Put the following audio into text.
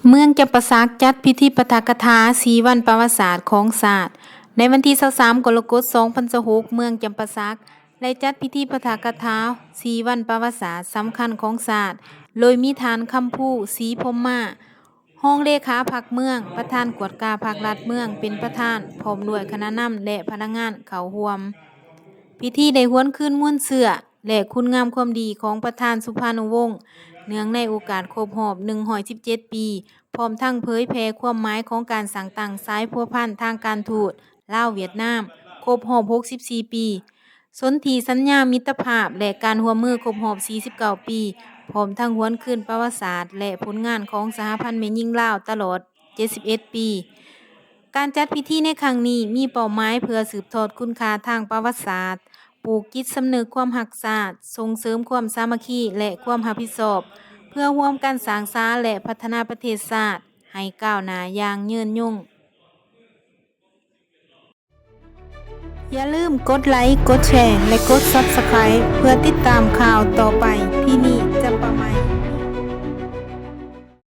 ເມືອງຈຳປາສັກຈັດພິທີປາຖະກະຖາສີ່ວັນປະຫວັດສາດຂອງຊາດ. ໃນວັນທີຊາວສາມ ກໍລະກົດ ສອງພັນຊາວຫົກ ເມືອງຈຳປາສັກໄດ້ຈັດພິທີປາຖະກະຖາສີ່ວັນປະຫວັດສາດສຳຄັນຂອງຊາດ, ໂດຍມີທ່ານ ຄຳພູ ສີພົມມາ ຮອງເລຂາພັກເມືອງ, ປະທານກວດກາພັກລັດເມືອງເປັນປະທານ, ພ້ອມດ້ວຍຄະນະນຳ ແລະ ພະນັກງານເຂົ້າຮ່ວມ. ພິທີໄດ້ຫວນຄືນມູນເຊື້ອ ແລະ ຄຸນງາມຄວາມດີຂອງປະທານສຸພານຸວົງ ເນື່ອງໃນໂອກາດຄົບຮອບໜຶ່ງຮ້ອຍສິບເຈັດປີ, ພ້ອມທັງເຜີຍແຜ່ຄວາມໝາຍຂອງການສ້າງຕັ້ງສາຍພົວພັນທາງການທູດລາວ-ຫວຽດນາມ ຄົບຮອບຫົກສິບສີ່ປີ, ສົນທິສັນຍາມິດຕະພາບ ແລະ ການຮ່ວມມືຄົບຮອບສີ່ສິບເກົ້າປີ, ພ້ອມທັງຫວນຄືນປະຫວັດສາດ ແລະ ຜົນງານຂອງສະຫະພັນແມ່ຍິງລາວຕະຫຼອດເຈັດສິບເອັດປີ. ການຈັດພິທີໃນຄັ້ງນີ້ມີເປົ້າໝາຍເພື່ອສືບທອດຄຸນຄ່າທາງປະຫວັດສາດ, ປູກຈິດສຳນຶກຄວາມຮັກຊາດ, ສົ່ງເສີມຄວາມສາມັກຄີ ແລະ ຄວາມຮັບຜິດຊອບ, ເພື່ອຮ່ວມກັນສ້າງສາ ແລະ ພັດທະນາປະເທດຊາດໃຫ້ກ້າວໜ້າຢ່າງຍືນຍົງ. ຢ່າລືມກົດໄລ, ກົດແຊ ແລະ ກົດ Subscribe ເພື່ອຕິດຕາມຂ່າວຕໍ່ໄປ.